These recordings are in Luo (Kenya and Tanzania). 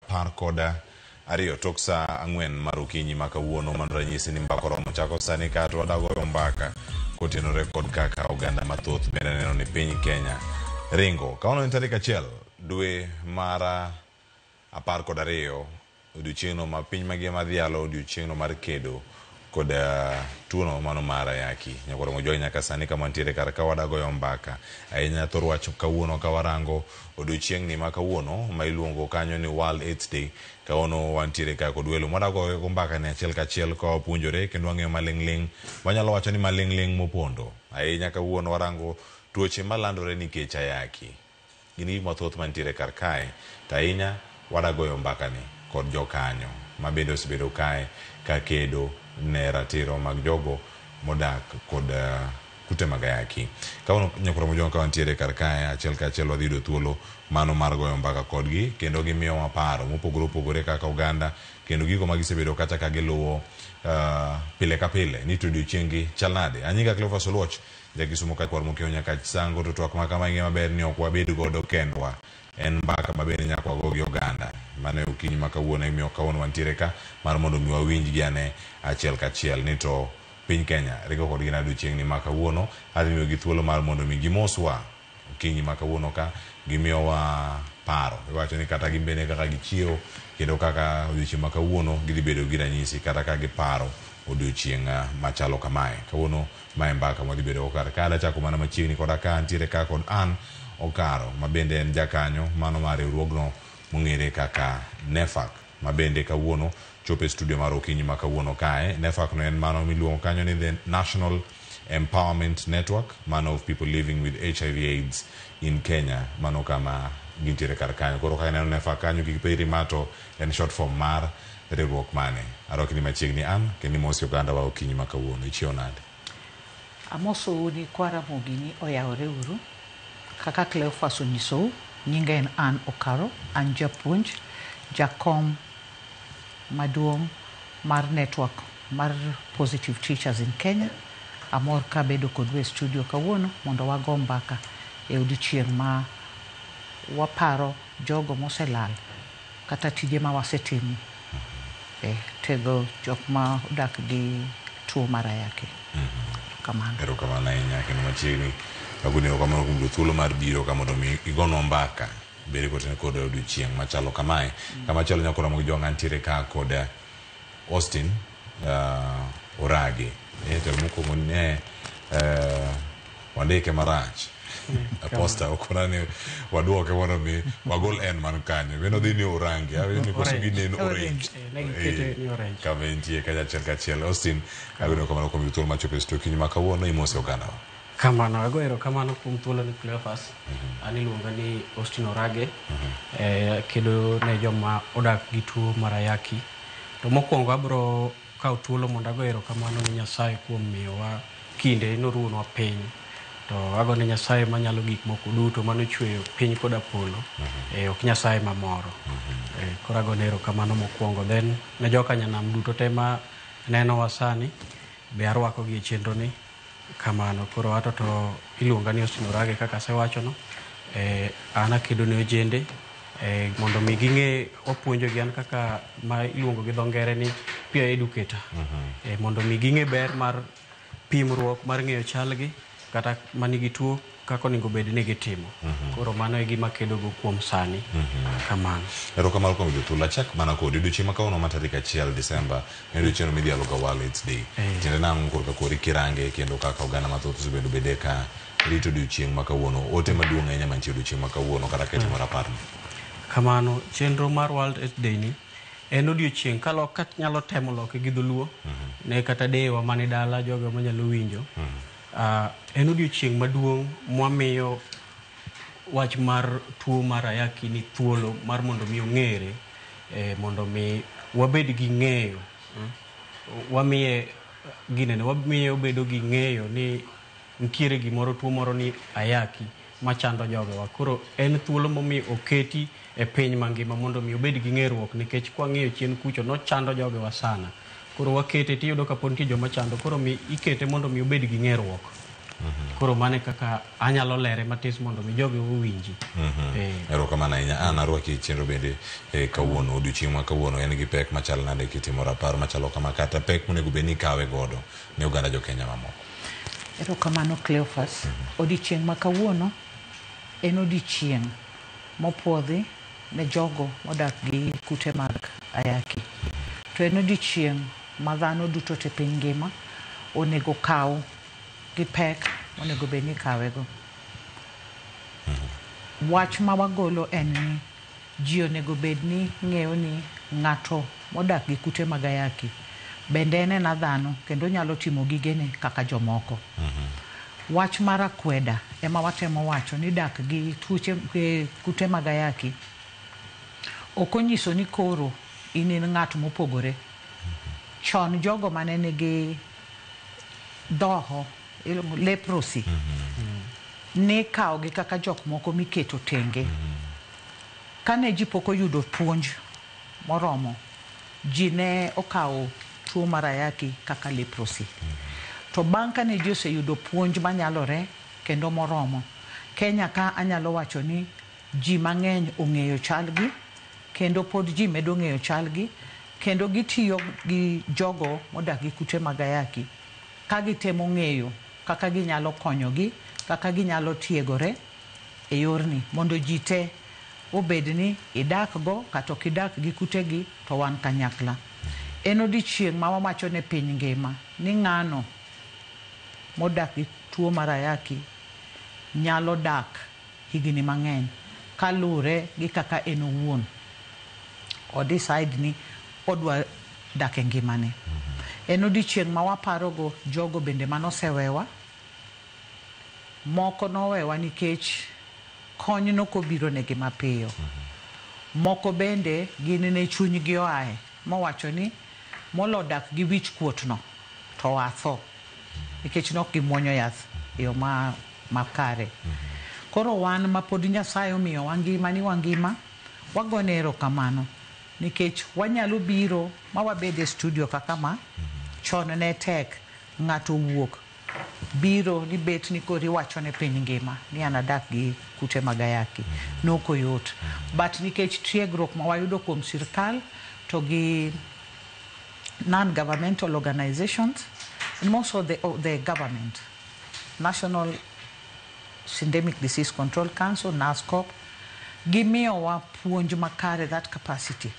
12 tok saa 4 mar okinyi ma kawuono. Mano ranyisi ni mbaka oromo chako sani ka to wadagoyo mbaka kotenore kod kaka oganda mathoth bende neno ni piny Kenya ringo. Kawuono en tarik 1 dwe mar 12, odiochieng'no ma piny mangima dhialo odiochieng'no mar kedo kod tuono mano mar ayaki. Nyakwar Mojwang' nyaka sani kama wantiere kar ka wadagoyo mbaka ahinya thor wach kawuono ka warango odiochieng'ni ma kawuono ma iluongo kanyo ni World AIDS Day. Kawuono wantiere ka kod welo mwadagoyo mbaka ni achiel kachiel ka wapuonjore kendo wang'eyo maling'ling', wanyalo wacho ni maling'ling' mopondo ahinya. Kawuono warango tuoche malandore nikech ayaki. Gin gik mathoth mantiere kar kae, to ahinya wadagoyo mbakani kod jokanyo ma bende osebedo kae ka kedo ne ratiro mag jogo modak kod kute mag ayaki. Kawuono nyakwar Mojwang' ka wantiere kar kae achiel kachiel wadhi yudo thuolo mano mar goyo mbaka kodgi kendo gimiyowa paro mopogore opogore kaka oganda kendo gigo ma gisebedo kata ka giluwo pile ka pile ni to odiochieng' gi chal nade. Anyinga Cleophas Oluoch, Jakisumo ka kwar mokiewo nyaka sango to twak ma kama ing'e maber ni ok wabed godo kendwa. En mbaka ma bende nyaka wago gi oganda. Mano e okinyi ma kawuono emiyo kawuono wantiere ka mar mondo mi wawinj gi ane achiel kachiel ni to piny Kenya ringo kodgi nade odiochieng'ni ma kawuono. Adhi miyogi thuolo mar mondo mi gimoswa okinyi ma kawuono ka gimiyowa paro. Iwacho ni kata gin bende kaka gichiewo kendo kaka odiochieng' ma kawuono gidhi bedo gi ranyisi kata ka giparo odiochieng' machalo kamae. Kawuono mae mbaka mwadhi bedo go kar ka. Adachako mana machiegni koda ka antiere ka kod Ann Okaro ma bende en jakanyo mano mar riwruogno mong'ere kaka NEFAC ma bende kawuono chopo e studio mar okinyi ma kawuono kae. NEFAC no en mano miluongo kanyo ni the National Empowerment Network mano of people living with HIV AIDS in Kenya, mano kama gintiere kar kanyo. Koro ka ineno NEFAC kanyo kik ipenjri ma to en short form mar riwruok mane. Arwaki ni machiegni Ann kendo imosi oganda wa okinyi ma kawuono. Ichiewo nade? Amosou ni kwa Ramogi ni oyawore uru. Kaka Cleophas onyisou, nyinga en Ann Okaro, an japuonj, jakom maduong' mar network mar Positive Teachers in Kenya. Amor kabedo kodu e studio kawuono mondo wago mbaka e odiochieng' ma waparo jogo moselal kata tije ma wasetimo e tego jok ma odak gi tuo mar ayaki. Kamano. Erokamano ahinya kendo machiegni agoni erokamano kuom yudo thuolo mar biro ka mondo mi igonwa mbaka bende kotenore kod odiochieng' machalo kamae. Kamachielo nyako Ramogi Jwang' antiere ka kod Austin Orage. Telo mokwongo ne wandike marach. Posta okona ni waduoke mondo mi wagol n man kanyo. Bende odhi ni Orange. Awinjo ni koso gineno Orange. Ne gikete ni Orange. Kama entie kanyo achiel kachiel. Austin, agoni erokamano kuom yudo thuolo mar chopo e studio okinyi ma kawuono. Imose ogandawa. Kamano, ago erokamano kuom thuolo ni Cleophas. An iluonga ni Austin Orage. Kedo ne joma odak gi tuo mar ayaki. To mokwongo abro kawo thuolo mondo ago erokamano ne Nyasaye kuom miyowa kinde noruonwa piny. To ago ne Nyasaye manyalo gik moko duto manochweyo piny koda polo. Ok Nyasaye mamoro. Koro ago ne erokamano mokwongo. Then ne joka nyanam duto te ma nenowa sani, be arwakogi e chenro ni. Kamano, koro ato to iluonga ni Austin Orage kaka asewachono. An akedo ne ojende mondo mi ging'e wapuonjogi an kaka ma iluongo gi dho ngere ni peer educator. Mondo mi ging'e ber mar pimruok mar ng'eyo chalgi kata manigi tuo kaka onego bed ni gitimo. Koro mano e gima kedogo kuom sani. Kamano. Erokamano kuom yudo thuolo. Achak mana kodi. Odiochieng' ma kawuono ma tarik 1 Desemba en odiochieng' midhialo ga World AIDS Day. Tiende nang'o korka kori kirange kendo kaka oganda mathoth osebedo bede ka rito odiochieng' ma kawuono. Ote maduong' ahinya mantie odiochieng' ma kawuono kata ketimo raparni. Kamano, chenro mar World AIDS Day ni en odiochieng' kalok nyalo temo loke gi dholuo ne kata deyewa mani dala jogo manyalo winjo. En odiochieng' maduong' mwamiyo wach mar tuo mar ayaki ni thuolo mar mondo mi ong'ere, mondo mi wabed gi ng'eyo. Wamiye ginene, wamiye obedo gi ng'eyo ni nitiere gimoro, tuo moro ni ayaki machando jogewa. Koro en thuolo momi oketi e piny mangima mondo mi obed gi ng'eruok, nikech kwang'iyo chien kucho nochando jogewa sana. Koro wakete tiyudo kapod nitie joma chando, koro mi ikete mondo mi obed gi ng'eruok. Koro mano e kaka anyalo lere matis mondo mi jogi owinji. Erokamano ahinya. An arwaki e chenro bende kawuono, odiochieng' ma kawuono en gi pek machal nade kitimo rapar machalo kama kata pek monego bed ni ikawe godo ne oganda jo Kenya mamoko. Erokamano Cleophas. Odiochieng' ma kawuono en odiochieng' mopuodhi ne jogo modak gi kute mag ayaki. To en odiochieng' ma dhano duto te piny ngima onego kaw gi pek onego bed ni ikawego. Wach ma wagolo en ni ji onego bed ni ng'eyo ni ng'ato modak gi kute mag ayaki bende en ena dhano kendo nyalo timo gigene kaka jomoko. Wach mar akweda ema watemo wacho ni dak gi tuoche kute mag ayaki ok onyiso ni koro in in ng'at mopogore. Chon jogo mane nigi dhoho, leprosy, ne ikawogi kaka jok moko miketo tenge. Kane ji pok oyudo puonj moromo, ji ne okawo tuo mar ayaki kaka leprosy. To bang' kane ji oseyudo puonj manyalore kendo moromo, Kenya ka anyalo wacho ni ji mang'eny ong'eyo chalgi kendo pod ji medo ng'eyo chalgi kendo gitiyo gi jogo modak gi kute mag ayaki ka gitemo ng'eyo kaka ginyalo konyogi, kaka ginyalo tiegore e yorni mondo ji te obed ni idak go kata ok idak gi kutegi to wan kanyakla. En odiochieng' ma wawacho ne piny ngima ni ng'ano modak gi tuo mar ayaki nyalo dak higni mang'eny kaluwore gi kaka en owuon o decide ni odwa dak e ngimane. En odiochieng' ma waparogo jogo bende manosewewa. Moko nowewa nikech kony nokobiro negi mapiyo. Moko bende gin ne chunygi oae mowacho ni molo dak gi wich kuot no to watho nikech nok gimuonyo yath e yo makare. Koro wan ma pod Nyasaye omiyowa ngima ni wangima, wagone erokamano nikech wanyalo biro ma wabed e studio kaka ma. Chon ne tek ng'ato wuok biro ni bet ni koro iwacho ne piny ngima ni an adak gi kute mag ayaki. Nok oyot. But nikech tiegruok ma wayudo kuom sirkal to gi non-governmental organizations and also the government, National Syndemic Disease Control Council, NASCOP, gimiyowa puonj makare, that capacity.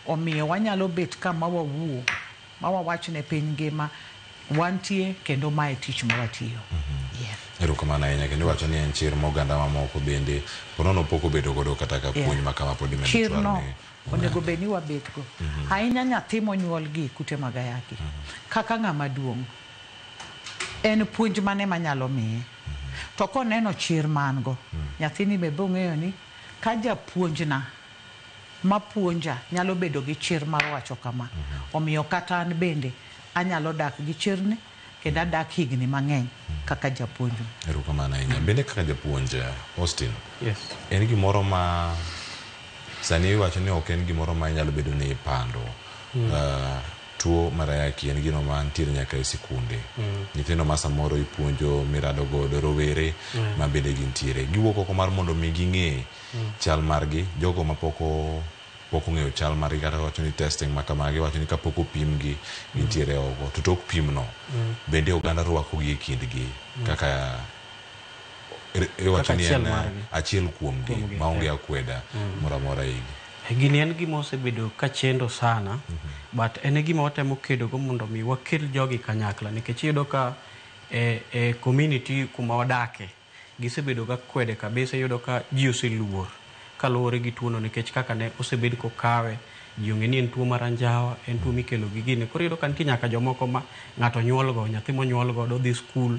Omiyo wanyalo bet kama wawuo, ma wawach ne piny ngima wantie kendo mae tich ma watiyo. Yeah. Erokamano ahinya kendo iwacho ni en chir ma oganda mamoko bende ponono pok obedo godo kata ka puonj ma kama pod imedo Chir dwaro no ni onego bed ni wabet go. Ahinya nyathi monyuol gi kute mag ayaki. Kaka ng'ama duong', en puonj mane manyalo miye. To koneno chir ma an go, nyathini be bong'eyo ni ka japuonjna mapuonja nyalo bedo gi chir mar wacho kama. Omiyo kata an bende anyalo dak gi chirni kendo adak higni mang'eny kaka japuonjwa. Erokamano ahinya. Bende kaka japuonj Austin, Yes. en gimoro ma sani iwacho ni ok en gimoro ma inyalo bedo ni ipando. Tuo mar ayaki en gino ma nitiere nyaka e sikunde. Nyithindo ma samoro ipuonjo mirado godo, rowere ma bende gintiere. Giwuok oko mar mondo mi ging'e chal margi, jogo ma pok ong'eyo chal margi kata wacho ni testing ma kamagi, wacho ni kapok opimgi gintiere oko. To tok pimno, bende oganda rwakogi e kindgi kaka iwacho ni en achiel kuomgi maonge akweda moro amora eigi. Gini en gima osebedo ka chendo sana, but en e gima watemo kedogo mondo mi wakel jogi kanyakla, nikech iyudo ka e community kuma wadake gisebedo ga kwede kabisa. Iyudo ka ji oseluor kaluwore gi tuono, nikech kaka ne osebed kokawe, ji ong'e ni en tuo mar anjawa, en tuo mikelo gi gini. Koro iyudo ka nitie nyaka jomoko ma ng'ato onyuol go, nyathi monyuol godo dhi skul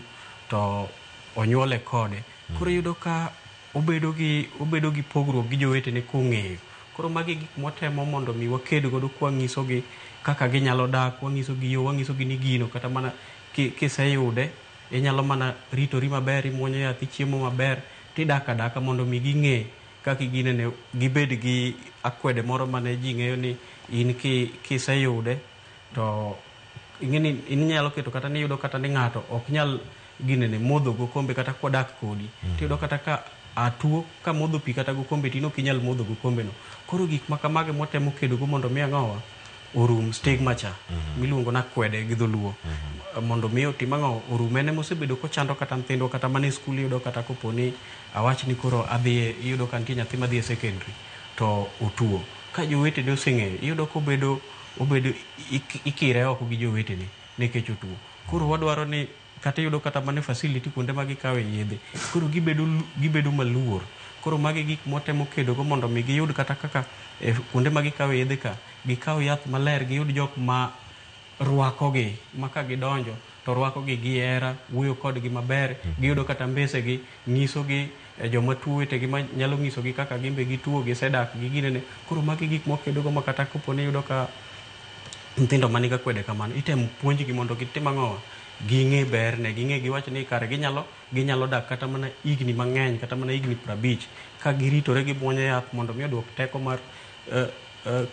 to onyuole kode. Koro iyudo ka obedo gi pogruok gi jowetene kong'eyo. Koro magi gik mwatemo mondo mi waked godo kwang'isogi kaka ginyalo dak, wang'isogi yo, wang'isogi ni gino kata mana kiseyude inyalo mana ritori maber, imuonyo yath, ichiemo maber, tidak adaka mondo mi ging'e kaka ginene, gibed gi akwede moro mane ji ng'eyo ni in kiseyude to ing'e ni in inyalo keto kata ni iyudo kata ni ng'ato ok nyal ginene modho gokombe kata kwadak kodi. Tiyudo kata ka atuo kamodho pi kata gokombe to in ok inyal modho gokombe no. Koro gik ma kamagi mwatemo kedogo mondo mi ang'owa orum stigma cha miluongo na akwede gi dholuo mondo mi otim ang'o orum. En emosebedo kochando kata nyithindwa kata mana e skul iyudo kata kopo ni awach ni koro adhiye iyudo ka nitie nyathi madhi e secondary to otuo ka jowetene oseng'eyo iyudo kobedo obedo ikire oko gi jowetene nikech otuo. Koro wadwaro ni kata iyudo kata mana e facility kuonde ma gikawe yedhe koro gibedo maluor. Koro magi gik mwatemo kedogo mondo mi giyud kata kaka e kuonde ma gikawe yedhe ka gikaw yath maler giyud jok ma rwakogi ma ka gidonjo to rwakogi gi hera, wuoyo kodgi maber, giyudo kata mbesegi, nyisogi joma tuo wetegi ma nyalo nyisogi kaka gin be gituo, gisedak gi ginene. Koro magi gik mwakedogo ma kata kopo ni iyudo ka nyithindo manigi akwede kamano itemo puonjgi mondo gitim ang'owa ging'e berne, ging'e giwach ni kare ginyalo dak kata mana higni mang'eny kata mana higni 50 ka giritore gimuonyo yath mondo mi oduok teko mar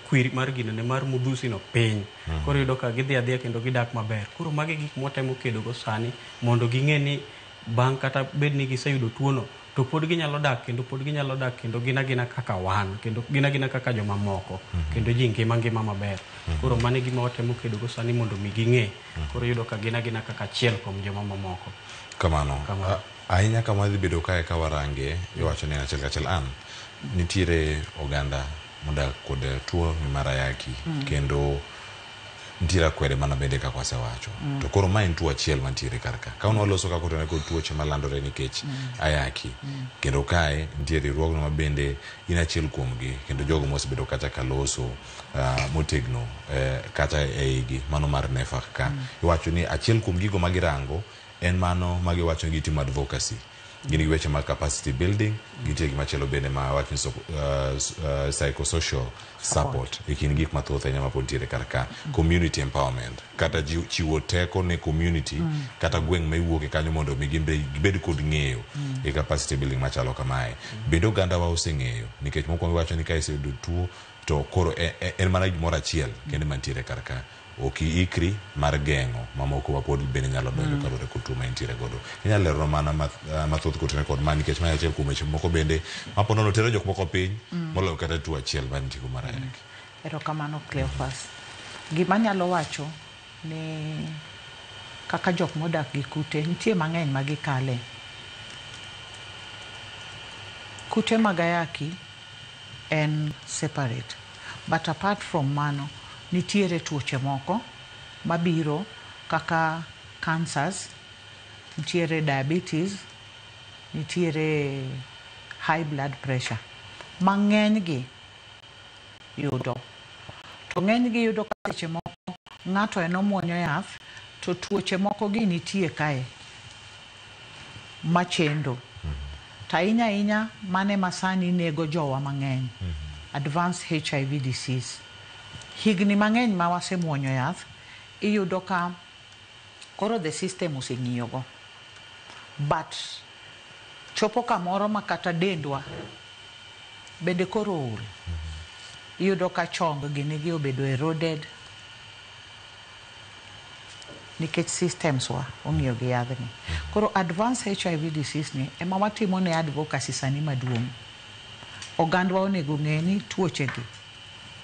kwiri mar ginene mar mudhusi no piny. Koro iyudo ka gidhi adhiya kendo gidak maber. Koro magi gik mwatemo kedogo sani mondo ging'e ni bang' kata bed ni giseyudo tuono to pod ginyalo dak kendo pod ginyalo dak kendo gin agina kaka wan kendo gin agina kaka jomamoko kendo ji ngima ngima maber. Koro mano e gima watemo kedogo sani mondo mi ging'e. Koro iyudo ka gin agina kaka achiel kuom joma mamoko. Kamano. Ahinya kama wadhi bedo kae ka warange, iwacho ni achiel kachiel an nitiere oganda modak kod tuo mar ayaki kendo nitiere akwede mana bende kaka wasewacho. To koro ma en tuo achiel mantiere kar ka. Ka waloso kaka otenore kod tuoche malandore nikech ayaki. Kendo kae nitie riwruogno ma bende in achiel kuomgi kendo jogo mosebedo kata ka loso motegno kata e igi mano mar NEPHAK ka. Iwacho ni achiel kuom gigo magirango en mano magiwacho ni gitimo advocacy. Gin gi weche mag capacity building, gintie gimachielo bende ma wacho ni psychosocial support e kind gik mathoth ahinya mapod nitiere kar ka. Community empowerment kata chiwo teko ne community kata gweng' ma iwuoke kanyo mondo mi gin be gibed kod ng'eyo e capacity building machalo kamae. Bende oganda wa oseng'eyo nikech mokwongo iwacho ni ka iseyudo tuo to koro en mana gimoro achiel kende mantiere kar ka. Ok iikri mar geng'o mamoko mapod bende nyalo donjo kaluwore kod tuo ma intiere godo. Inyalo lero mana mathoth kotenore kod ma nikech mae achiel kuom weche moko bende ma po nono tero jok moko piny moloyo kata tuo achiel mantie mar ayaki. Erokamano Cleophas. Gima anyalo wacho ni kaka jok modak gi kute nitie mang'eny ma gikale. Kute mag ayaki en separate. But apart from mano, nitiere tuoche moko mabiro kaka cancers, nitiere diabetes, nitiere high blood pressure. Ma ng'eny gi yudo. To ng'eny gi yudo ka seche moko ng'ato en omuonyo yath to tuoche moko gi nitie kae machendo. To ahinya ahinya mane ma sani nego jowa mang'eny. Advanced HIV disease. Higni mang'eny ma wasemuonyo yath, iyudo ka koro the system oseng'iyo go. But chopo kamoro ma kata dendwa bende koro ool. Iyudo ka chong gini gi obedo eroded nikech systems wa ong'iyo gi yadhni. Koro advanced HIV disease ni ema watimo ne advocacy sani maduong'. Ogandwa onego ng'e ni tuoche gi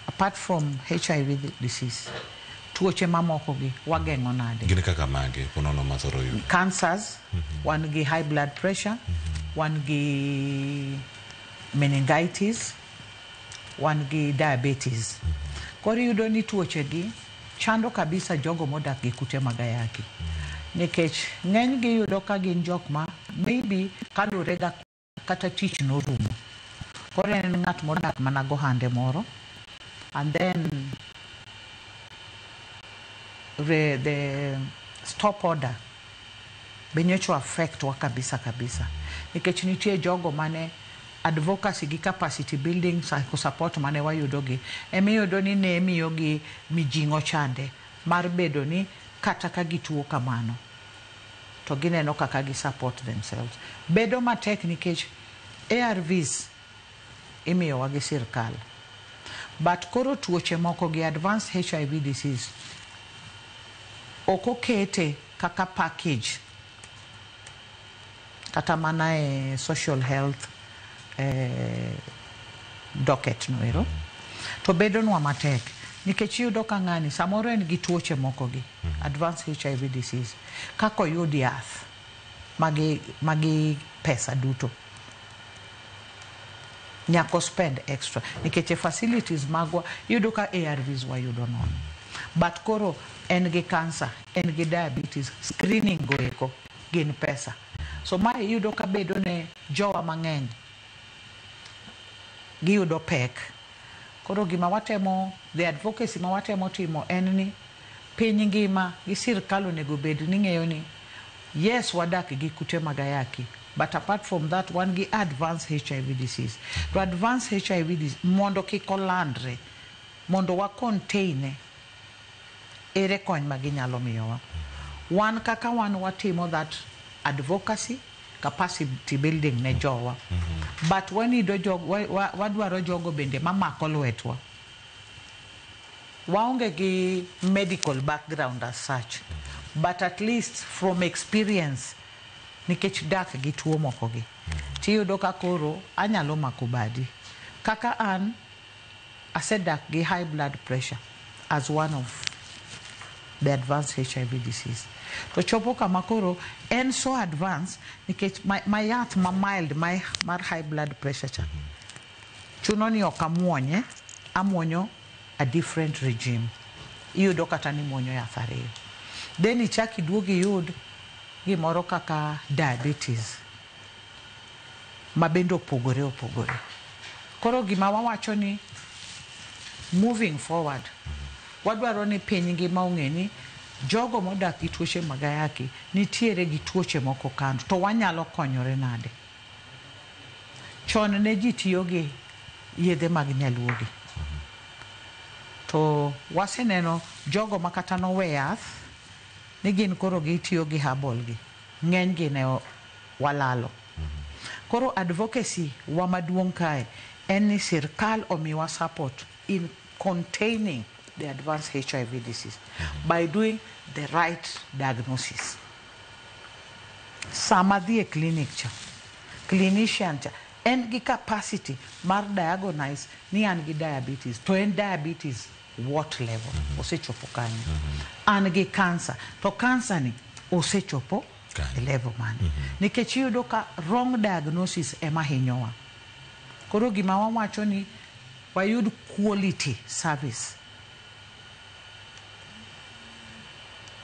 apart from HIV disease, tuoche mamoko gi wageng'o nade? Gin kaka mage ponono mathoro yudo? Cancers, wan gi high blood pressure, wan gi meningitis, wan gi diabetes. Koro iyudo ni tuoche gi chando kabisa jogo modak gi kute mag ayaki. Nikech ng'eny gi yudo ka gin jok ma maybe kaluwore ga kata tich norumo. Koro en ng'at modak mana gohande moro and then the stop order be nyocha affect wa kabisa kabisa. Nikech nitie jogo mane advocacy gi capacity building psycho support mane wayudo gi emiyudo ni ne miyo gi mijing'o chande mar bedo ni kata ka gituo kamano to gineno kaka gi support themselves. Bedo matek nikech ARVs imiyowa gi sirkal. But koro tuoche moko gi advanced HIV disease ok okete kaka package Kata mana e social health docket no ero. To bedonwa matek nikech iyudo ka ng'ani samoro en gi tuoche moko gi advanced HIV disease kaka oyud yath magi pesa duto nyaka spend extra nikech e facilities magwa iyudo ka ARVs wayudo nono, but koro en gi cancer, en gi diabetes, screening go eko gin pesa. So mae iyudo ka bedo ne jowa mang'eny giyudo pek. Koro gima watemo, the advocacy ma watemo timo en ni piny ngima gi sirkal onego bed ni ng'eyo ni yes, wadak gi kute mag ayaki, but apart from that wan gi advanced HIV disease. To advanced HIV disease mondo kik olandre, mondo wa contain, ere kony ma ginyalo miyowa. Wan kaka wan watimo that advocacy, capacity building ne jowa. But wanido jogo, wadwaro jogo bende mamako lwetwa. Waonge gi medical background as such, but at least from experience, nikech dak gi tuo moko gi, tiyudo ka koro anyalo mako badi. Kaka an, asedak gi high blood pressure as one of the advanced HIV disease. To chopo kama koro en so advanced nikech ma yath ma mild mar high blood pressure cha. Chuno ni ok amuonye, amuonyo a different regime. Iyudo kata ni muonyo yath ariyo. Then ichak iduog iyud gimoro kaka diabetes ma bende opogore opogore. Koro gima wawacho ni moving forward, wadwaro ni piny ngima ong'e ni jogo modak gi tuoche mag ayaki nitiere gi tuoche moko kando, to wanyalo konyore nade. Chon ne ji tiyo gi yedhe mag nyaluogi. To waseneno jogo ma kata nowe yath ni gin koro gitiyo gi herbal gi. Ng'eny gi ne walalo. Koro advocacy wa maduong' kae en ni sirkal omiwa support in containing the advanced HIV disease by doing the right diagnosis. Sama dhi e clinic cha, clinician cha, en gi capacity mar diagnose ni an gi diabetes, to en diabetes what level, osechopo kanye. An gi cancer, to cancer ni osechopo e level mane. Nikech iyudo ka wrong diagnosis ema hinyowa. Koro gima wawacho ni wayud quality service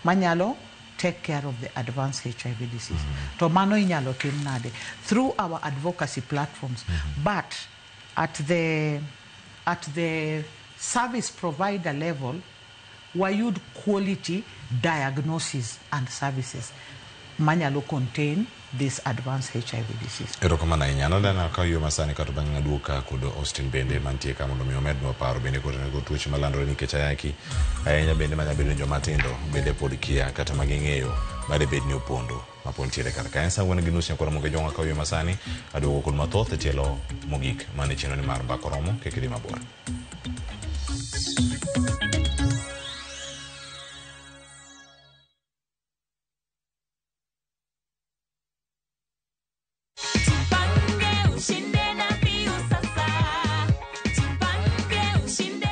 manyalo take care of the advanced HIV disease. To mano inyalo tim nade? Through our advocacy platforms. But at the service provider level, wayud quality diagnosis and services manyalo contain this advanced HIV disease. Erokamano ahinya. Anadana ka yo masani kata bang' aduogo ka kod Austin bende mantie ka mondo mi omednwa paro bende kotenore kod tuoche malandore nikech ayaki ahinya bende manyalo bedo ni joma tindo bende pod kia kata maging'eyo made bed ni opondo mapod nitiere kar ka. En sa 4:30 nyakora moke jong'a ka yo masani aduogo kod mathoth e tielo mogik mane chenro ni mar Mbaka Oromo kik idhi mabor. Jipange ushinde na Viusasa. Jipange ushinde.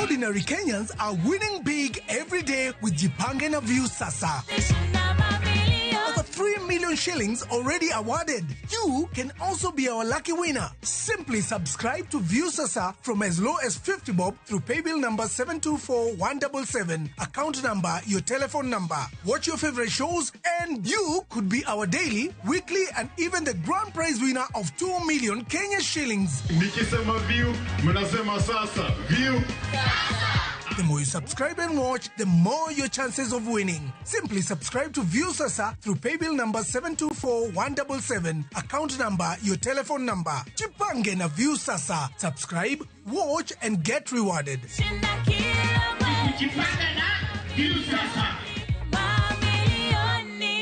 Ordinary Kenyans are winning big every day with Jipange na Viusasa. Shinda mamilioni. Over 3 million shillings already awarded. You can also be our lucky winner. Simply subscribe to Viusasa from as low as 50 bob through paybill number 724177, account number, your telephone number. Watch your favorite shows and you could be our daily, weekly and even the grand prize winner of 2 million Kenya shillings. Nikisema view, mnasema sasa. View. The more you subscribe and watch, the more your chances of winning. Simply subscribe to Viusasa through paybill number 724177, account number, your telephone number. Jipange na Viusasa. Subscribe, watch and get rewarded. Shinda kila mwezi. Mamilioni.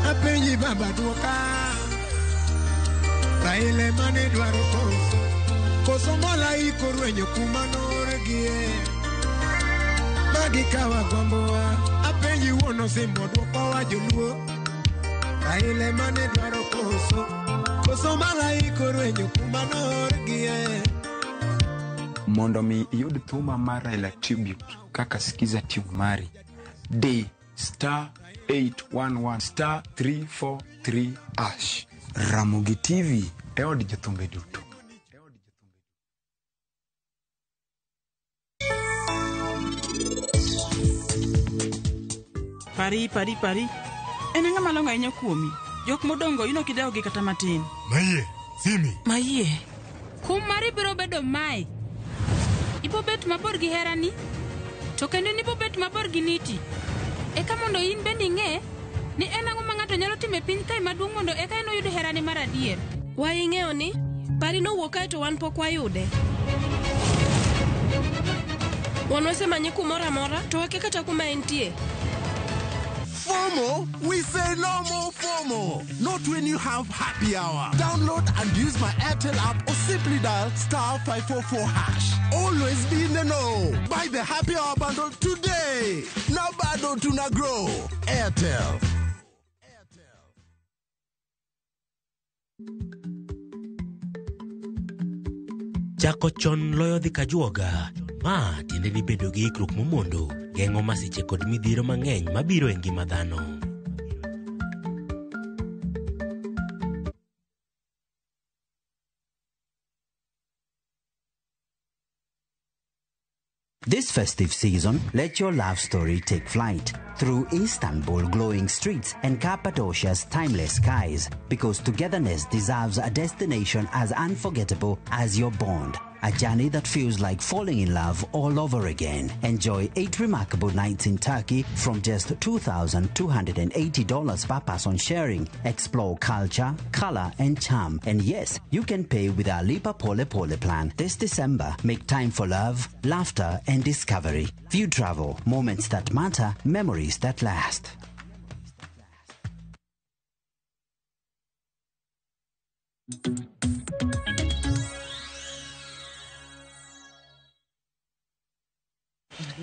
Apenji baba duoka Raila mane dwaro koso Koso malaika orwenyo kuma noorgie. Odagi kawa gombowa. Apenji wuon osimbo dwokowa joluo. Raila mane dwaro koso. Koso malaika orwenyo kuma noorgie. Mondo mi iyud thuma mar Raila Tribute kaka Skiza tune mari, di star 811 star 343 hash. Ramogi TV e od jothumbe duto. Pari, pari, pari. En ang'o malong'o ahinya kuomi? Jok modongo in ok idewgi kata matin. Mayie, Simi. Mayie. Kum mari biro bedo mae. Ibo bet mabor gi herani, to kendo nibo bet mabor gi niti. Eka mondo in bende ing'e ni en ang'o ma ng'ato nyalo timo e piny kae maduong' mondo eka en oyud herani mar adier. Wa ing'eyo ni Pari nowuok kae to wan pok wayude. Wan wasemanye kumoro amora to wakia kata kuma entie. FOMO? We say no more FOMO. Not when you have happy hour. Download and use my Airtel app or simply dial star 544 hash. Always be in the know. Buy the happy hour bundle today. Now bado tuna grow. Airtel. Chako chon loyo dhi kajuoga. Ma tiende ni bedo gi ikruok momondo geng'o masiche kod midhiero mang'eny mabiro e ngima dhano. This festive season, let your love story take flight through Istanbul glowing streets and Cappadocia's timeless skies, because togetherness deserves a destination as unforgettable as your bond. A journey that feels like falling in love all over again. Enjoy 8 remarkable nights in Turkey from just $2,280 per person sharing. Explore culture, color, and charm. And yes, you can pay with our Lipa Pole Pole plan. This December, make time for love, laughter, and discovery. View Travel, moments that matter, memories that last.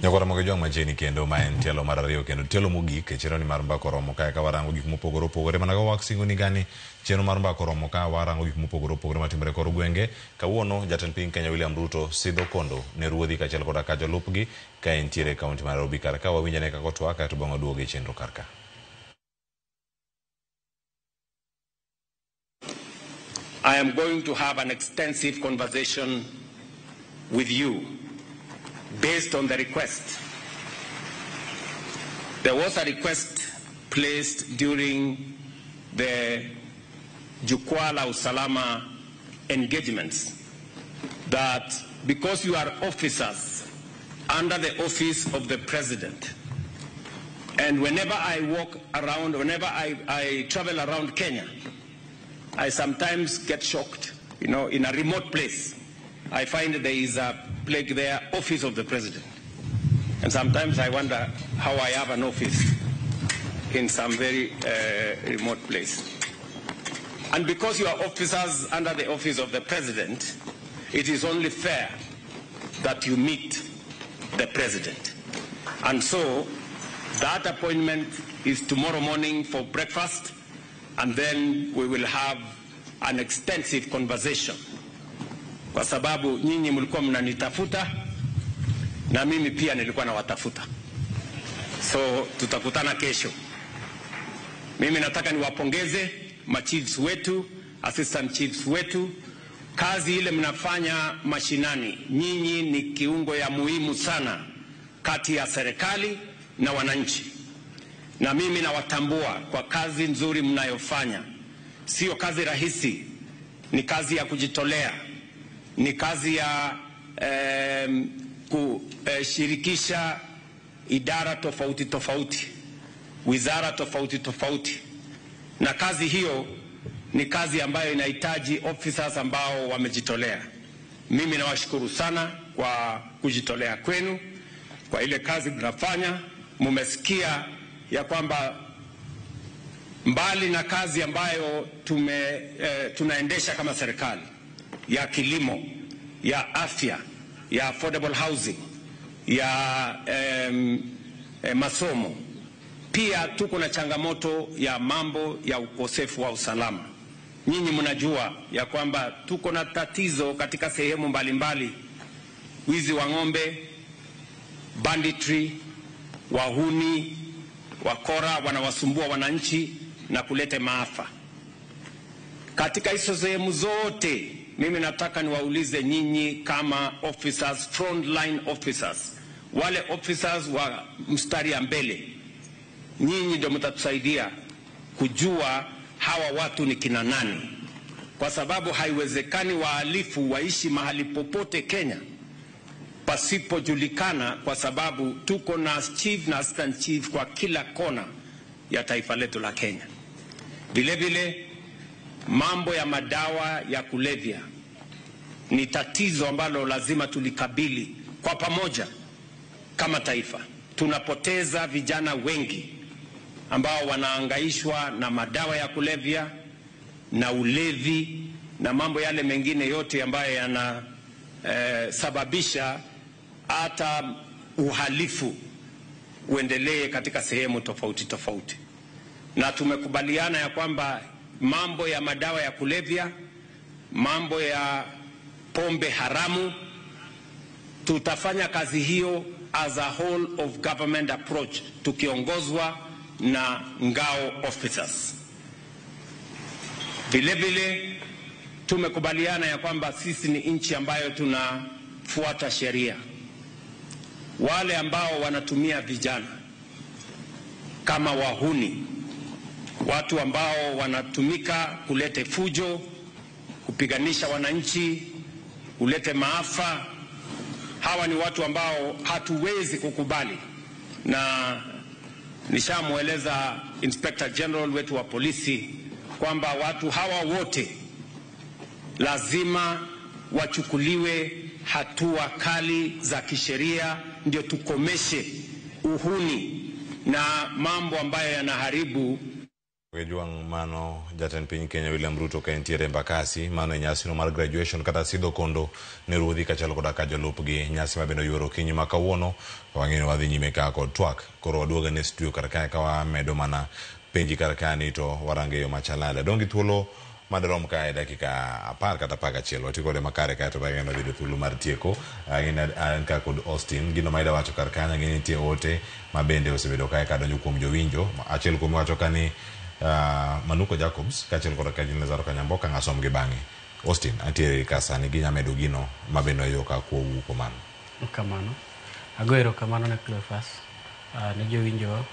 Nyakwara mogo jwang' machiegni kendo ma en tielo mar ariyo kendo tielo mogik e chenro ni mar Mbaka Oromo kae ka warango gik mopogore opogore mana ka wasingo ni gani chenro mar Mbaka Oromo ka warango gik mopogore opogore matimore kor gwenge. Kawuono jatend piny Kenya William Ruto sidho kondo ne ruodhi kaachiel koda ka jolupgi ka entiere e kaunti mar Nairobi kar ka wawinjane kaka otwak kaeto bang'e waduogo e chenro kar ka. I am going to have an extensive conversation with you based on the request. There was a request placed during the Jukwaa la Usalama engagements that because you are officers under the office of the president, and whenever I walk around, whenever I travel around Kenya, I sometimes get shocked, you know, in a remote place. I find there is a plaque there, office of the president. And sometimes I wonder how I have an office in some very remote place. And because you are officers under the office of the president, it is only fair that you meet the president. And so that appointment is tomorrow morning for breakfast, and then we will have an extensive conversation. Kwa sababu nyinyi mlikuwa mnanitafuta na mimi pia nilikuwa nawatafuta. So tutakutana kesho. Mimi nataka niwapongeze machiefs wetu, assistant chiefs wetu. Kazi ile mnafanya mashinani, nyinyi ni kiungo ya muhimu sana kati ya serikali na wananchi. Na mimi nawatambua kwa kazi nzuri mnayofanya. Sio kazi rahisi, ni kazi ya kujitolea. Ni kazi ya kushirikisha idara tofauti tofauti, wizara tofauti tofauti. Na kazi hiyo ni kazi ambayo inahitaji officers ambao wamejitolea. Mimi nawashukuru sana kwa kujitolea kwenu, kwa ile kazi mnafanya. Mumesikia ya kwamba mbali na kazi ambayo tunaendesha kama serikali ya kilimo, ya afya, ya affordable housing, ya masomo. Pia tuko na changamoto ya mambo ya ukosefu wa usalama. Nyinyi mnajua ya kwamba tuko na tatizo katika sehemu mbalimbali, wizi wa ng'ombe, banditry, wahuni, wakora wanawasumbua wananchi na kuleta maafa. Katika hizo sehemu zote, mimi nataka niwaulize nyinyi kama officers, frontline officers, wale officers wa mstari ya mbele, nyinyi ndio mtatusaidia kujua hawa watu ni kina nani, kwa sababu haiwezekani wahalifu waishi mahali popote Kenya pasipojulikana, kwa sababu tuko na chief na assistant chief kwa kila kona ya taifa letu la Kenya. Vile vile mambo ya madawa ya kulevya ni tatizo ambalo lazima tulikabili kwa pamoja kama taifa. Tunapoteza vijana wengi ambao wanaangaishwa na madawa ya kulevya na ulevi na mambo yale mengine yote ambayo yana sababisha hata uhalifu uendelee katika sehemu tofauti tofauti. Na tumekubaliana ya kwamba mambo ya madawa ya kulevya, mambo ya pombe haramu, tutafanya kazi hiyo as a whole of government approach, tukiongozwa na ngao officers. Vile vile tumekubaliana ya kwamba sisi ni nchi ambayo tunafuata sheria. Wale ambao wanatumia vijana kama wahuni, watu ambao wanatumika kulete fujo, kupiganisha wananchi, kulete maafa, hawa ni watu ambao hatuwezi kukubali. Na nishamueleza Inspector General wetu wa polisi kwamba watu hawa wote lazima wachukuliwe hatua kali za kisheria, ndio tukomeshe uhuni na mambo ambayo yanaharibu. Ojwang' mano jatend piny Kenya William Ruto ka entiere Embakasi mano e nyasino mar graduation kata sidho kondo ne ruodhi kaachiel koda ka jolupgi. Nyasi ma bende oyuoro okinyi ma kawuono. Wang'eyo ni wadhi nyime ka kod twak. Koro waduogo ne studio kar kae ka wamedo mana penji kar kae ni to warango e yo machalnade. Adong' gi thuolo madirom kae dakika 10 kata 11. Wati kode makare kae to bang'e wadhi yudo thuolo mar tieko. An ka kod Austin. Gino ma ida wacho kar kanyo ang'e ni nitie ote ma bende osebedo kae kadonjo kuom jowinjo. Achiel kuom wacho ka ni Manuko Jacobs kaachiel kod ka Lazaro Kanyamboka ng'asom gi bang'e. Austin antiere ka sani ginya medo gino ma bende oyo ka kuowu kamano. Kamano. Ago erokamano ne Cleophas, ne jowinjowa.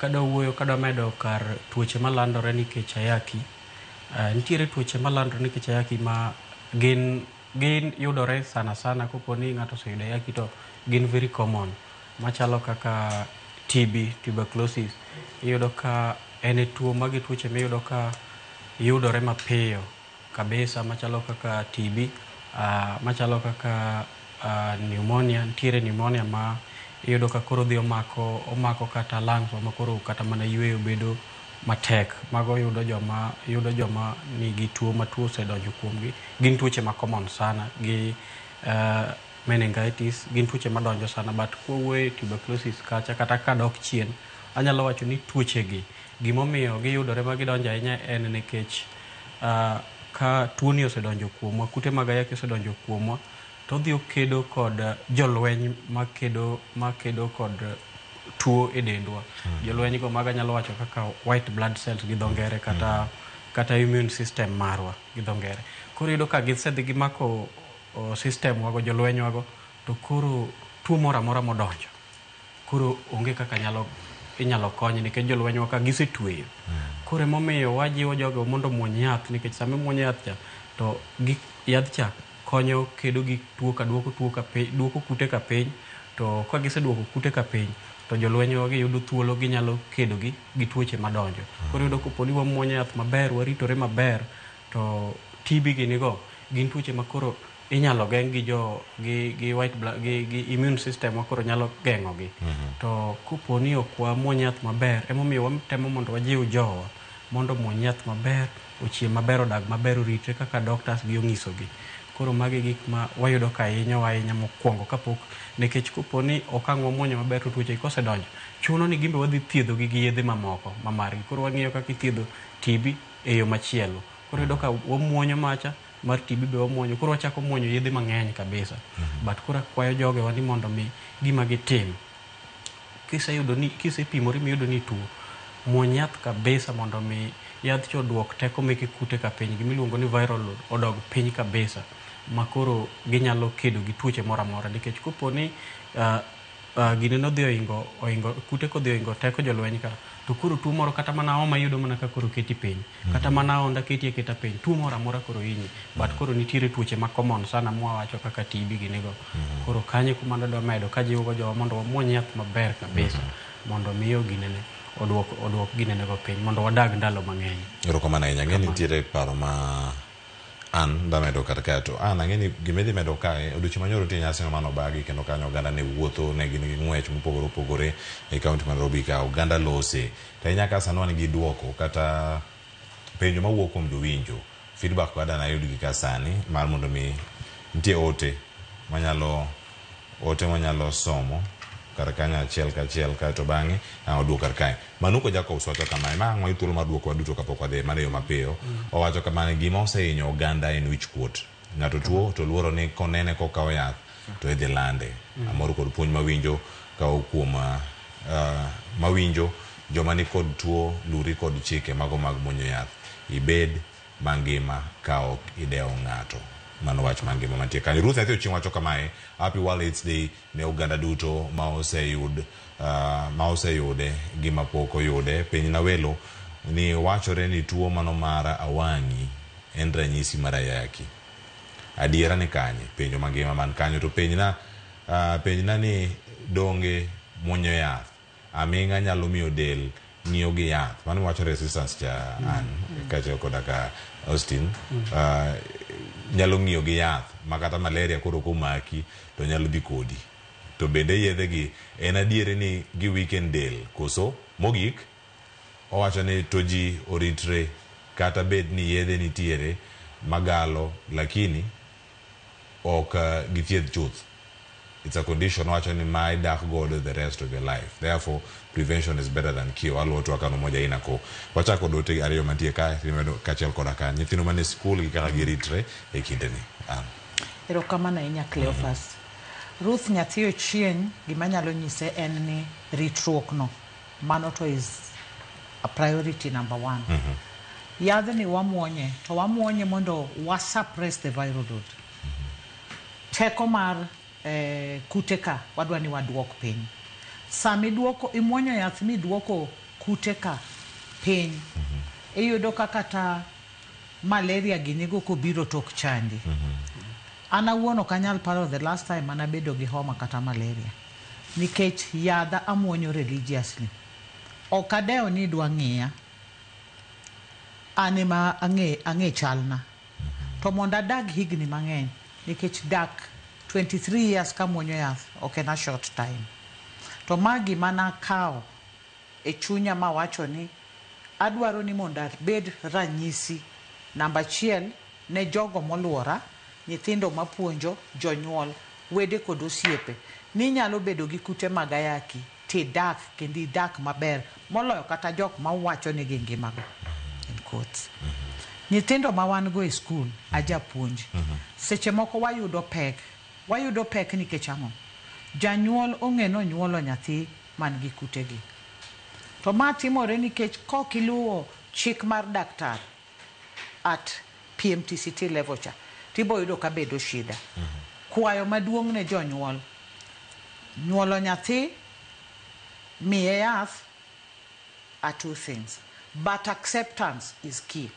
Kadwa wuoyo kadwa medo kar tuoche malandore nikech ayaki. Nitiere tuoche malandore nikech ayaki ma gin yudore sana sana kopo ni ng'ato oseyudo ayaki to gin very common. Machalo kaka TB, tuberculosis. Iyudo ka en e tuo magi tuoche miyudo ka yudore mapiyo kabisa machalo kaka TB, machalo kaka pneumonia. Nitiere pneumonia ma iyudo ka koro dhi omako kata lungs ma koro kata mana yweyo bedo matek. Mago yudo joma nigi tuo ma tuo osedonjo kuomgi. Gin tuoche ma common sana gi meningitis, gin tuoche madonjo sana, but kwawuoyo tuberculosis kacha kata kadok chien, anyalo wacho ni tuochegi gimomiyo giyudore ma gidonjo ahinya en nikech ka tuoni osedonjo kuomwa, kute mag ayaki osedonjo kuomwa, to odhi okedo kod jolweny makedo kod tuo e dendwa. Jolweny go mago anyalo wacho kaka white blood cells gi dho ngere kata immune system marwa gi dho ngere. Koro iyudo ka gisedhi gimako system wago, jolweny wago, to koro tuo moro amora modonjo koro onge kaka inyalo kony nikech jolweny wa ka gisetweyo. Koro emomiyo wajiwo jogo mondo omuony yath, nikech sama imuonyo yath cha to yath cha konyo kedo gi tuo ka duoko tuo ka piny, duoko kute ka piny, to ka giseduoko kute ka piny to jolweny wa giyudo thuolo ginyalo kedo gi tuoche madonjo. Koro iyudo kopo ni wamuonyo yath maber, waritore maber, to TB gini go gin tuoche ma koro inyalo geng' gi white blood gi immune system wa koro nyalo geng'o gi. To kopo ni ok wamuony yath maber, emomiyo watemo mondo wajiw jowa mondo omuony yath maber, ochiem maber, odag maber, oritre kaka doctors gi onyisogi. Koro magi gik ma wayudo ka hinyowa ahinya mokwongo kapok, nikech kopo ni ok ang' wamuonyo maber to tuoche kosedonjo, chuno ni gimbe wadhi thiedhogi gi yedhe mamoko ma margi. Koro wang'iyo kaka ithiedho TB e yo machielo. Koro iyudo ka wamuonyo macha mar TB be wamuonyo, koro wachako muonyo yedhe mang'eny kabisa. But koro akwayo jogewa ni mondo mi gima gitim, kiseyudo ni kisepimori miyudo ni ituo, muony yath kabisa mondo mi yadh cha oduok teko meke kute ka piny, gimiluongo ni viral load odog piny kabisa ma koro ginyalo kedo gi tuoche moro amora. Nikech kopo ni gine nodhi oingo, oingo kute kodhi oingo teko jolweny ka, to koro tuo moro kata mana homa iyudo mana ka koro keti piny, kata mana ahonda keti aketa piny, tuo moro amora koro hinyi. But koro nitiere tuoche ma common sana mwawacho kaka TB ginigo. Koro kanyo kuma nadwa medo kajiwogo jowa mondo wamuony yath maber kabisa mondo miyo ginene oduok ginene go piny mondo wadag ndalo mang'eny. Erokamano ahinya. Ang'e ni nitiere paro ma an damedo kar kae to an ang'e ni gima idhi medo kae odiochieng' manyoro nitie nyasi mane obagi kendo kanyo oganda ne wuotho ne gin gi ng'wech mopogore opogore e kaunti ma Nairobi ka oganda lose to ahinya ka sani wan gi duoko kata penjo mawuok kuom jowinjo feedback kada nayud gi ka sani mar mondo mi nitie ote manyalo ote manyalo somo kar kanyo achiel kachiel kaeto bang'e ang' oduok kar kae. Manuko Jacobs wacho kamae, ma ang' wayud thuolo mar duoko waduto kapok wadhi mana e yo mapiyo. Owacho kama, gima osehinyo oganda en wich kuot. Ng'ato tuo to luoro ni konene kokawo yath to idhi lande. Amor kod puonj mawinjo kawo kuom mawinjo joma ni kod tuo luri kod chike mago mag muonyo yath. Ibed mangima ka ok idewo ng'ato. Mano wach mangima mantie kanyo. Ruth Nyathi Ochieng' wacho kamae, Happy World AIDS Day ne oganda duto ma oseyud ma oseyude gi mapok oyude. Piny Nawelo ni wachore ni tuo mano mar awang'i en ranyisi mar ayaki. Adiera ni kanye? Penjo mangima man kanyo to penjna penjna ni donge muonyo yath aming'a nyalo miyo del ng'iyo gi yath. Mano wacho resistance cha an kaachiel koda ka Austin nyalo ng'iyo gi yath ma kata malaria koro komaki to nyalo dhi kodi. To bende yedhe gi en adieri ni gi weaken del koso? Mogik owacho ni to ji oritre kata bed ni yedhe nitiere magalo lakini ok githiedh chuth. It's a condition owacho ni ma idak godo the rest of your life. Therefore, prevention is better than cure. Aluwo twak kano moja ina ko. Wachako kod ote ariyo mantie ka rimedo kaachiel koda ka nyithindo mane skul gi kaka giritre e kindeni. An. Erokamano ahinya Cleophas. Ruth nyathi Ochieng' gima anyalo nyise en ni ritruok no mano to is a priority number one. Yadhni wamuonye to wamuonye mondo wa suppress the viral load. Teko mar kute ka wadwa ni waduok piny. Sama iduoko imuonyo yath miduoko kute ka piny, iyudo ka kata malaria ginigo kobiro tok chandi. An awuon ok anyal paro the last time mane abedo gi homa kata malaria. Nikech yadha amuonyo religiously. Ok adewo ni idwa ng'iya. An ema ang'e chalna. To mondo adag higni mang'eny, nikech dak 23 years kamuonyo yath ok en a short time. To ma gima nakawo e chunya mawacho ni adwaro ni mondo abed ranyisi namba achiel ne jogo moluora, nyithindo mapuonjo, jonyuol, wede kod osiepe ni inyalo bedo gi kute mag ayaki tidak kendo idak maber moloyo kata jok mawacho ni gingimago. In quotes. Nyithindo ma wan go e skul, ajapuonj, seche moko wayudo pek. Wayudo pek nikech ang'o? Janyuol ong'e ni onyuolo nyathi man gi kutegi. To ma timore nikech kok iluwo chik mar daktar at PMTCT level cha, tiboyudo ka bedo shida. Kwayo maduong' ne jonyuol, nyuolo nyathi, miye yath are two things. But acceptance is key.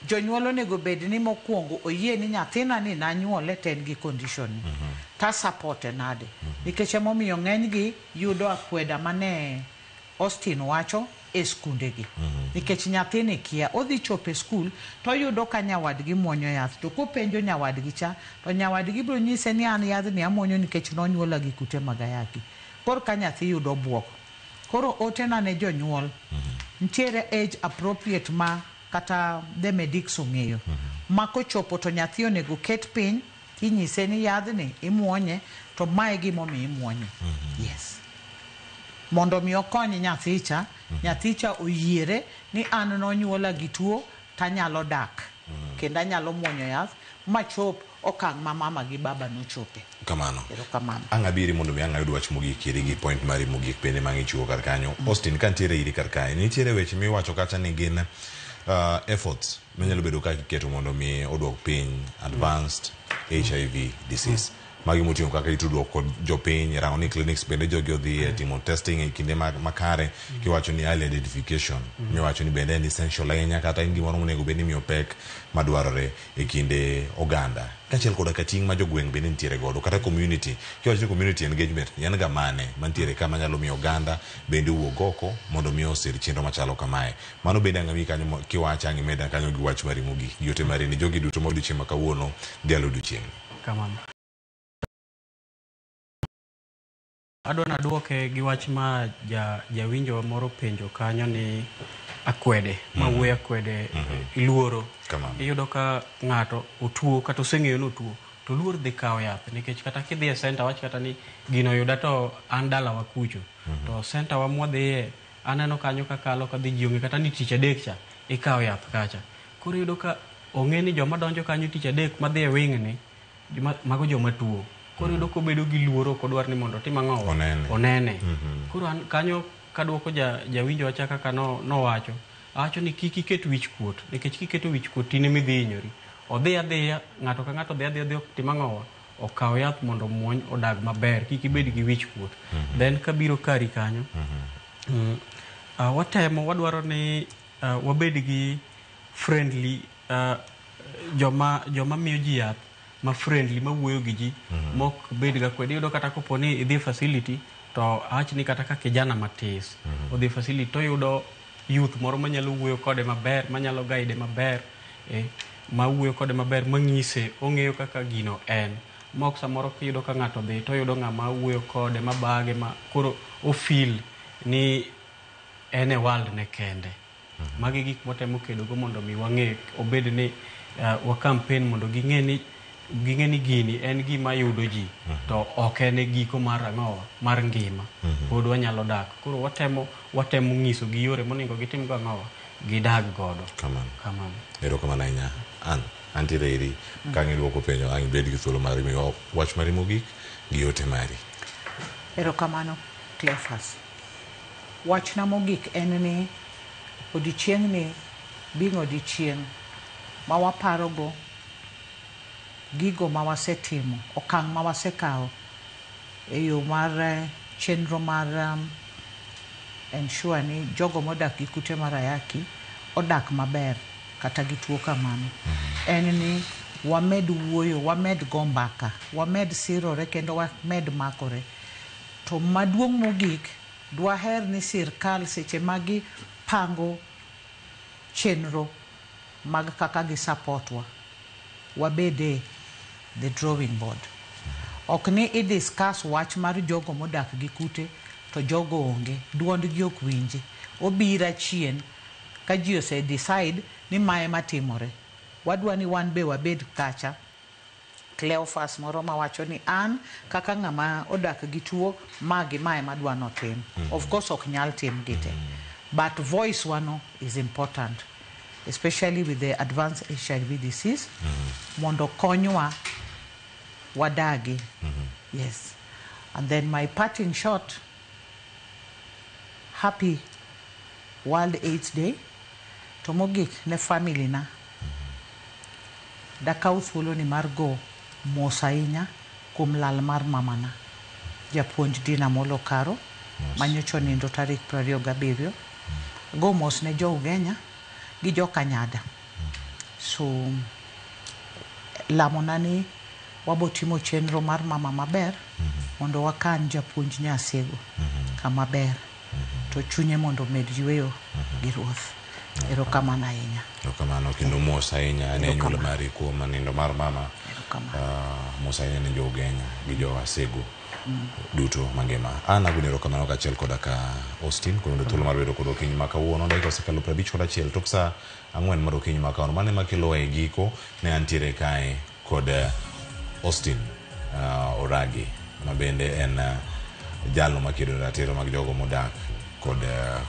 Jonyuol onego bed ni mokwongo oyie ni nyathina ni nanyuole to en gi condition ni. Ta support e nade. Nikech emomiyo ng'eny gi yudo akweda mane Austin wacho e skunde gi. Nikech nyathini kia, odhi chopo e skul to oyudo ka nyawadgi muonyo yath. To kopenjo nyawadgi cha, to nyawadgi biro nyise ni an yadhni amuonyo nikech nonyuola gi kute mag ayaki. Koro ka nyathi yudo buok. Koro otena ne jonyuol, nitiere age appropriate ma kata the medics ong'eyo. Ma kochopo to nyathi onego ket piny tinyise ni yadhni imuonye to mae gimomiyo imuonye. Yes. Mondo mi okony nyathicha, nyathicha oyiere ni an nonyuola gi tuo tanyalo dak. Kendo anyalo muonyo yath machop okang' ma mama gi baba nochope. Kamano. Erokamano. Ang' abiri mondo mi ang' ayud wach mogik iri gi point mari mogik bende ma ang' ichiwo kar kanyo. Austin, ka nitiere iri kar kae, nitiere weche miwacho kacha ni gin efforts manyalo bedo ka iketo mondo mi oduok piny advanced HIV disease. Magi moting'o kaka itudruok kod jopiny, rango ni clinics bende jogi odhi e timo testing e kinde makare, kiwacho ni early identification, miwacho ni bende en essential ahinya kata en gimoro monego bed ni imiyo pek madwarore e kinde oganda. Kaachiel koda ka ting' ma jogweng' bende nitiere godo kata community. Kiwacho ni community engagement, en ga mane mantiere ka manyalo miyo oganda bende owuog oko mondo mi osir chenro machalo kamae. Mano bende ang' amiyi kanyo kiwacho ang' imeda kanyo gi wach mari mogik gi ote mari ni jogi duto ma odiochieng' ma kawuono dhialo odiochieng'. Kamano. Adwa naduoke gi wach ma jawinjo moro penjo kanyo ni akwede, ma wuoyo akwede, luoro. Iyudo ka ng'ato otuo kata oseng'eyo ni otuo, to luor dhi kawo yath nikech kata kidhi e center wach kata ni gino oyuda to an dalawa kucho. To center wa mwadhiye aneno kanyo kakalo kadhi ji onge kata ni tich adek cha ikawo yath kacha. Koro iyudo ka ong'e ni joma donjo kanyo tich adek madhi e wing ni mago joma tuo. Koro iyudo kobedo gi luoro ok odwar ni mondo otim ang'o? Onene. Koro an kanyo kaduoko jawinjo wacha kaka nowacho. Awacho ni kik iket wich kuot nikech kiketo wich kuot in ema idhi hinyori. Odhi adhiya ng'ato ka ng'ato dhi adhiya odhi otim ang'owa? Okaw yath mondo omuony odag maber kik ibed gi wich kuot. Then kabiro kari kanyo watemo wadwaro ni wabed gi friendly joma miyo ji yath ma friendly ma wuoyo gi ji mok bed ga kwede. Iyudo kata kopo ni idhi e facility to awach ni kata ka kijana matis odhi e facility to oyudo youth moro manyalo wuoyo kode maber, manyalo guide maber, ma wuoyo kode maber, mang'ise ong'eyo kaka gino en. Mok samoro kiyudo ka ng'ato dhi to oyudo ng'ama wuoyo kode mabage ma koro o feel ni en e world ne kende. Magi gik mwatemo kedogo mondo mi wang'e obed ni wa campaign mondo ging'e ni gini en gima yudo ji to ok en e giko mar ang'owa mar ngima. Pod wanyalo dak. Koro watemo ng'iso gi yore monego gitim go ang'owa gidag godo. Kamano. Erokamano ahinya. An antiere iri ka ang' iduoko penjo ang' ibed gi thuolo mar miyo wach mari mogik gi ote mari. Erokamano Cleophas. Wachna mogik en ni odiochieng'ni being odiochieng' ma waparogo gigo ma wasetimo, okang' ma wasekawo e yo mar chenro mar ensure ni jogo modak gi kute mar ayaki odak maber kata gi tuo kamano. En ni wamed wuoyo, wamed go mbaka, wamed sirore kendo wamed makore. To maduong' mogik, dwaher ni sirkal seche ma gipango chenro mag kaka gi support wa, wabede the drawing board. Ok ni i discuss wach mar jogo modak gi kute to jogo onge, duondgi ok winji. Obiro achien ka ji ose decide ni mae matimore. Wadwa ni wan be wabed kacha. Cleophas moro mawacho ni an kaka ng'ama odak gi tuo ma gi mae madwa notim. Of course ok nyal tim gi te. But voice wano is important, especially with the advanced HIV disease. Mondo konywa wadagi. Yes. And then my parting shot, happy World AIDS Day. To mogik ne family na. Dakaw thuolo ni mar go mos ahinya kuom lal mar mamana, japuonj Dina Molo Karo, manyocha onindo tarik 27. Go mos ne jo Ugenya gi jo Kanyada. So lamona ni wabo timo chenro mar mama maber mondo wakan japuonj Nyasego kama ber to chunye mondo omed yweyo gi Ruoth. Erokamano ahinya. Erokamano kendo mos ahinya ne anyuola mari kuom nindo mar mama. Mos ahinya ne jo Ugenya gi jo Asego. Duto mangima. An agoni erokamano kaachiel koda ka Austin kuom yudo thuolo mar bedo kod okinyi ma kawuono. Dakika osekalo 51 tok saa 4 mar okinyi ma kawuono. Mano ema kelowa e giko ne antiere kae kod Austin Oragi ma bende en jalno makedo ne ratiro mag jogo modak kod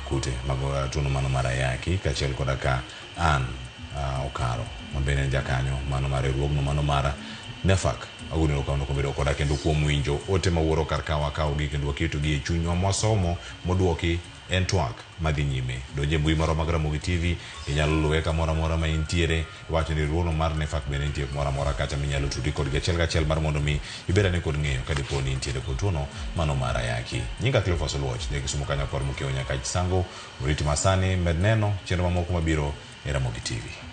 kute mag tuono mano mar ayaki kaachiel koda ka Ann Okaro ma bende en jakanyo mano mar riwruogno mano mar NEPHAK. Agoni erokamano kuom bedo koda kendo kuom winjo ote mawuoro kar ka wakawogi kendo waketogi e chunywa mwasomo modwoki en twak madhi nyime. Donj e mbui marwa mag Ramogi TV, inyalo luwe kamoro amora ma intiere. Iwacho ni riwruogno mar NEPHAK bende nitie kumoro amora kacha minyalo tudri kodgi achiel kachiel mar mondo mi ibed ane kod ng'eyo ka dipo ni intiere kod tuono mano mar ayaki. Nyinga Cleophas Oluoch, ja Kisumu kanyo kor Mokiewo nyaka Chisango. Oriti masani med neno chenro mamoko mabiro e Ramogi TV.